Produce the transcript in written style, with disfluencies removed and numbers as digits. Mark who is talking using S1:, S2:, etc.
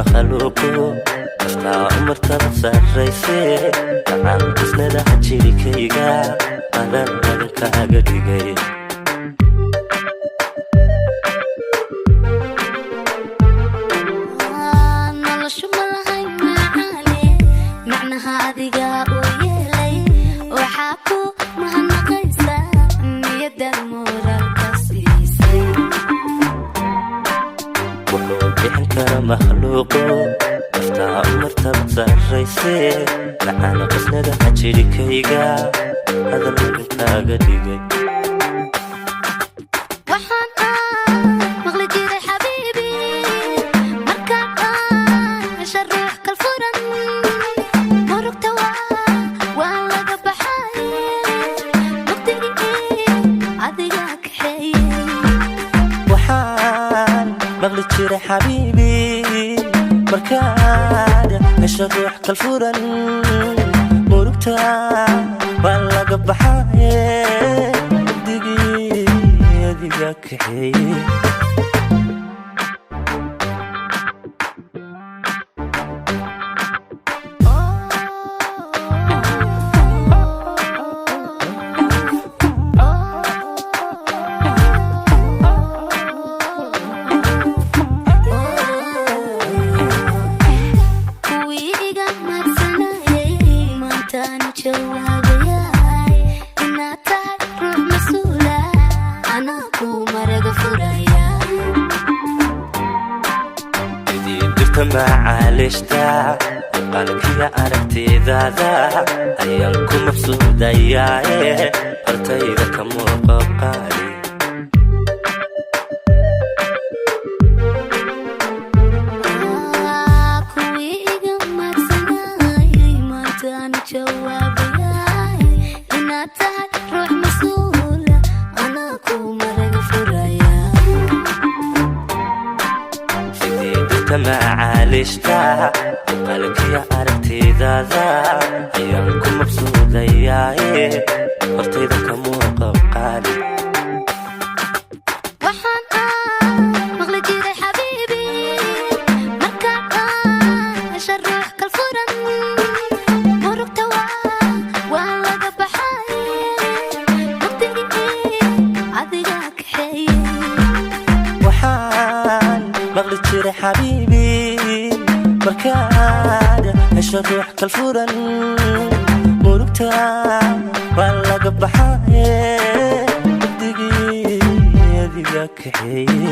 S1: Makhluuqo kastaa u martaba sarrayse, gacan qasnadaha jirikayga adan kaaga dhigay.
S2: Noloshu ma lahayn macaane, macnaha adiga u yeelay. Waxaa ku mahadnaqaysaa niyadaad moraalka siisay.
S1: Wuxuu bixin kara makhluuqo kastaa u martaba sarrayse, gacan qasnadaha jirikayga adan kaaga dhigay.
S2: Waxaan aan maqli jiray, xabiibi, markaad aan hesha ruux kalfuran, murugta waa laga baxay, mugdigii adiga kaxeeyey.
S1: Waxaan maqli jiray, xabiibi, markaad hesho ruux kalfuran, murugta waa laga baxaye, mugdigii adiga kaxeeye.
S2: Kuwii iga mahadsanayay maantaanu jawaabayay. Inaad tahay ruux mas-uula anaa kuu maraga furaya.
S1: Idiin dirta macaalishta muuqaalkiya aragtidaada ayaan ku mabsuudayaaye, hortayda ka muuqo qaali.
S2: Kuwii iga mahadsanayay maantaanu jawaabayay. Inaad tahay ruux mas-uula anaa kuu maraga furaya.
S1: Sidii dirta macaalishta muuqaalkiya aragtidaada ayaan ku mabsuudayaaye, hortayda ka muuqo qaali.
S2: Waxaan aan maqli jiray, xabiibi, markaad aan hesha ruux kalfuran, murugta waa laga baxay, mugdigii adiga kaxeeyey.
S1: Waxaan maqli jiray, xabiibi, markaad hesho ruux kalfuran, murugta waa laga baxaye, mugdigii adiga kaxeeye.